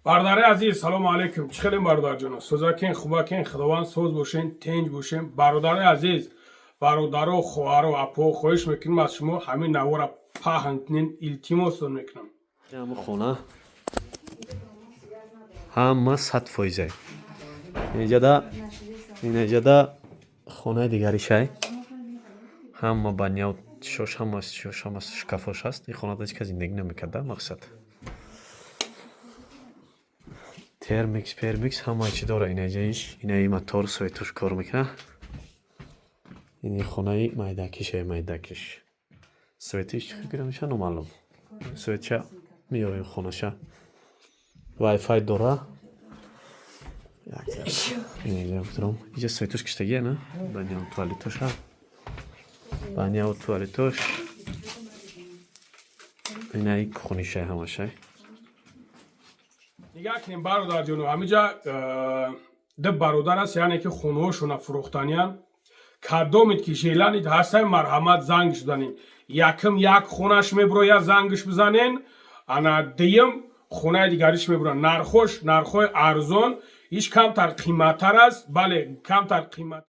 Бародари азиз, салому алейкум. Чӣ хелем, бародарҷоно? Сӯзакин, хубакин, Худованд соз бошен, тинҷ бошен. Бародари азиз, бародаро, хоҳаро, апо, хоҳиш мекунем аз шумо, ҳамин навора паҳн кунен, илтимостон мекунам. Ҳама хона ҳама 100%. Инҷада, инҷада хонаи дигаришай. Ҳама баняу шош, ҳама шош, ҳама шкафош ҳаст. Ин хонада ҳеҷ кас зиндагӣ намекарда, мақсад. Термикс, пермикс, ҳама чӣ дора инаҷаиш. Инаи мотор, светош кор мекунад. Ини хонаи майдакишай, майдакиш. Светиш чӣ гира меша, номаълум. Светша меёвем хонаша. Вай-фай дора. Инҷа бутурам. Инҷа светош киштагия, на? Баняу туалетоша. Баняу туалетош. Инаи кухонишай ҳамашай. Нигаҳ кунем, бародарҷоно, ҳамиҷа ду бародар аст, яъне ки хонаҳошона фурӯхтаниян. Кадомед ки желанид ҳастай, марҳамат, зангш бизанен. Якм як хонаш мебуроя, зангш бизанен, ана дуюм хонаи дигариш мебурад. Нархош нархҳои арзон, иш камтар қиматтар аст, бале, камтар қимат.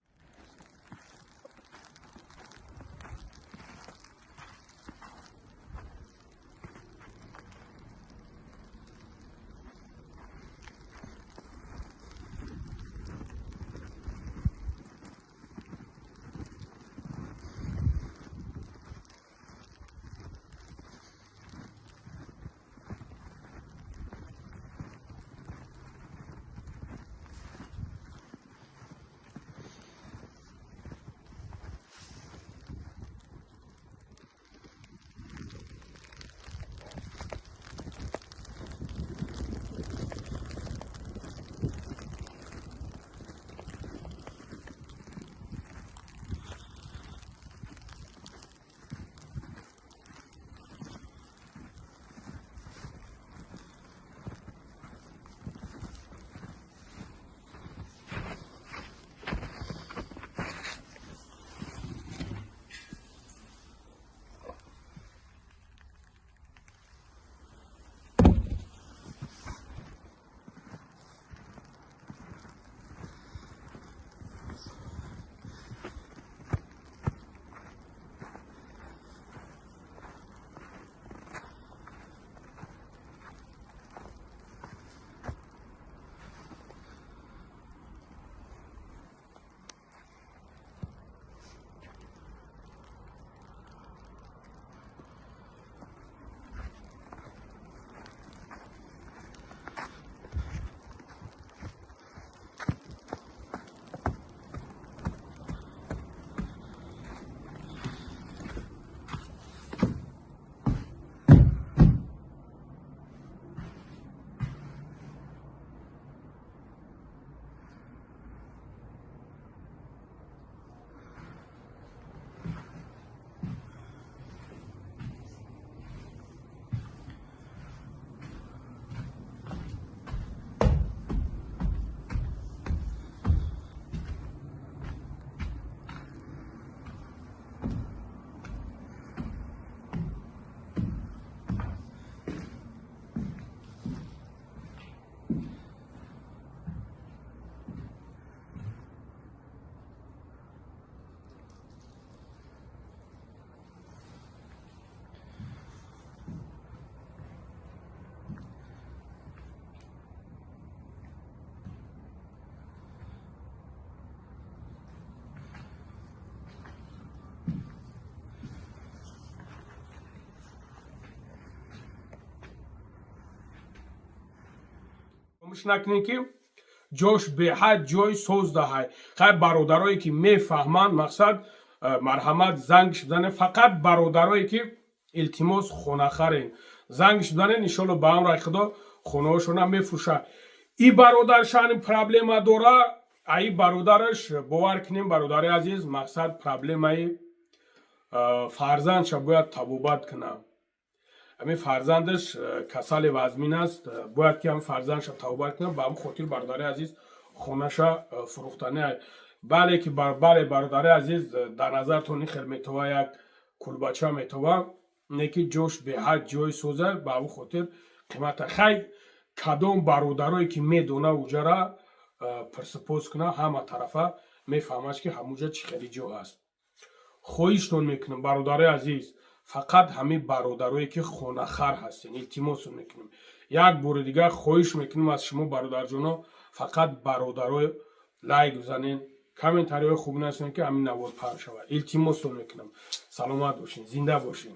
Фаромӯш накунед, ки ҷош беҳад ҷой соз даҳай. Хай, бародарое ки мефаҳманд, мақсад, марҳамат, зангш бизанед. Фақат бародарое ки, илтимос, хонахарен, зангш бизанед. Иншолло, ба амраи Худо, хонаҳошона мефурӯшад. И бародаршани проблема дора, аи бародараш, бовар кунем, бародари азиз, мақсад, проблемаи фарзандша бояд табобат кунад. Ҳамин фарзандаш касали вазмин аст, бояд ки ҳамин фарзандша табобат кунад. Ба ҳамин хотир, бародари азиз, хонаша фурӯхтани. Бале ки бале, бародари азиз, дар назартон ин хел метова, як кулбача метова, не ки ҷош беҳад ҷой соза, ба ҳамин хотир қимата. Хай. Кадом бародарое ки медона, уҷара пурсупос куна, ҳама тарафа мефаҳмад, ки ҳамуҷа чӣ хели ҷо ҳаст. Хоҳиштон мекунам, бародарои азиз, фақат ҳамин бародарое ки хонахар ҳастен, илтимосон мекунем. Як бори дигар хоҳиш мекунем аз шумо, бародарҷоно, фақат бародарои лайк бизанен, комментариҳои хуб нависен, ки ҳамин навор паҳн шавад. Илтимосон мекунам. Саломат бошен, зинда бошен.